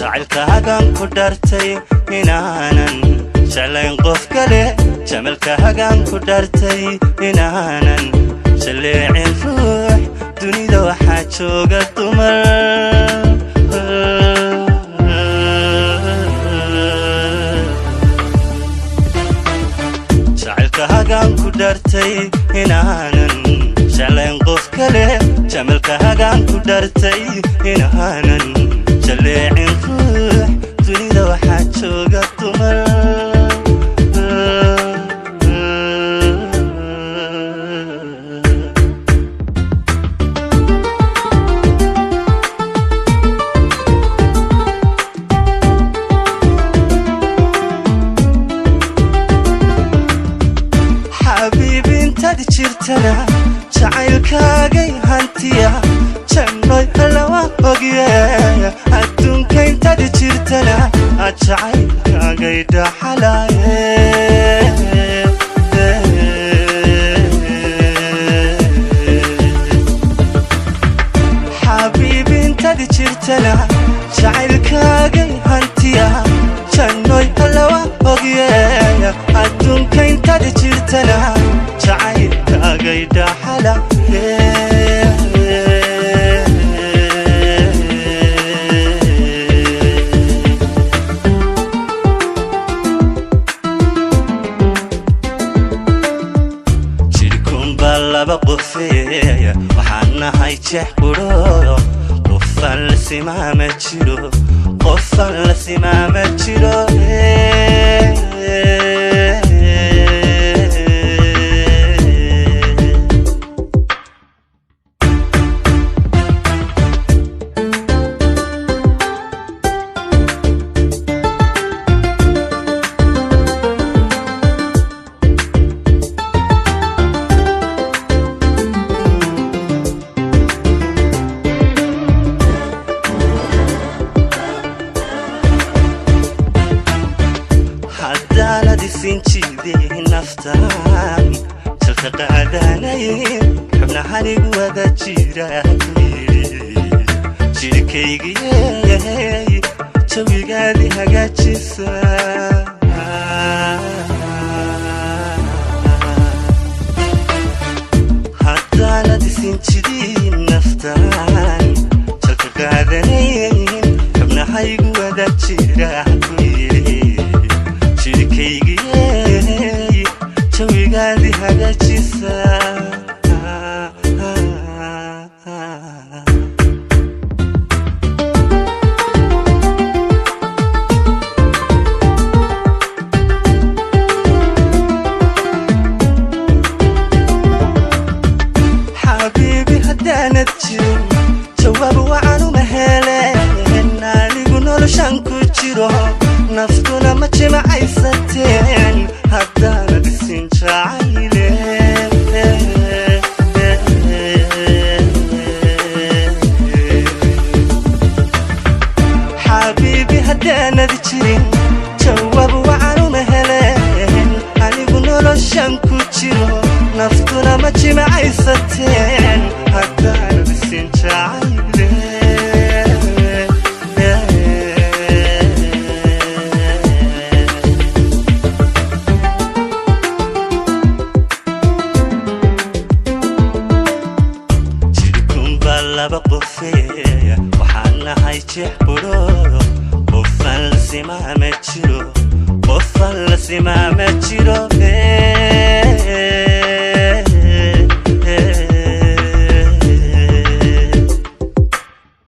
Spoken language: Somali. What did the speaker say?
Jacaylkaagaan ku dhartay inaanan jeclayn qof kale. Jamalkaagaan ku dhartay inaanan jaleecin ruux. Dunida waxaa jooga dumar. Jacaylkaagaan ku dhartay inaanan jeclayn qof kale. Jamalkaagaan ku dhartay inaanan jaleecin ruux. Dunida waxaa jooga dumar. Xabiibi, intaad jirtana jacaylkaagay hantiya. Jannoy, allawa ogye. Adduunka intaad jirtana jacaylkaagay dhaxalaaye. Xabiibi, intaad jirtana jacaylkaagay hantiya. Jannoy, allawa ogye. Adduunka intaad jirtana jacaylkaagay dhaxala. Jidhkunbaa laba qofeeya, waxaan nahay jeex qudho. Qofaan la simaama jiro, qofaan la simaama jiro. Haddaanad isin jiideen naftaan jalka qaadanayn, xubnahanigu wada jira ku yidhi jidhkaygiyey jawigaadii hagaajisa. Haddaanad isin jidiin naftaan jalka qaadanayn, xubnahaygu wada jira ku yidhi jidhkaygiyey jawigaadii hagaajisa. Xabiibi, haddaanad jirin jawaab wacan uma heleen. Anigu noloshan ku jiro naftuna ma jimacaysateen haddaanad isin jacayle. Xabiibi, haddaanad jirin jawaab wacan uma heleen. Anigu noloshan ku jiro naftuna ma jimacaysateen haddaanad isin jacayle. Jidhkunbaa laba qofeeya, waxaan nahay jeex qudho. Qofaan la simaama jiro, qofaan la simaama jiro.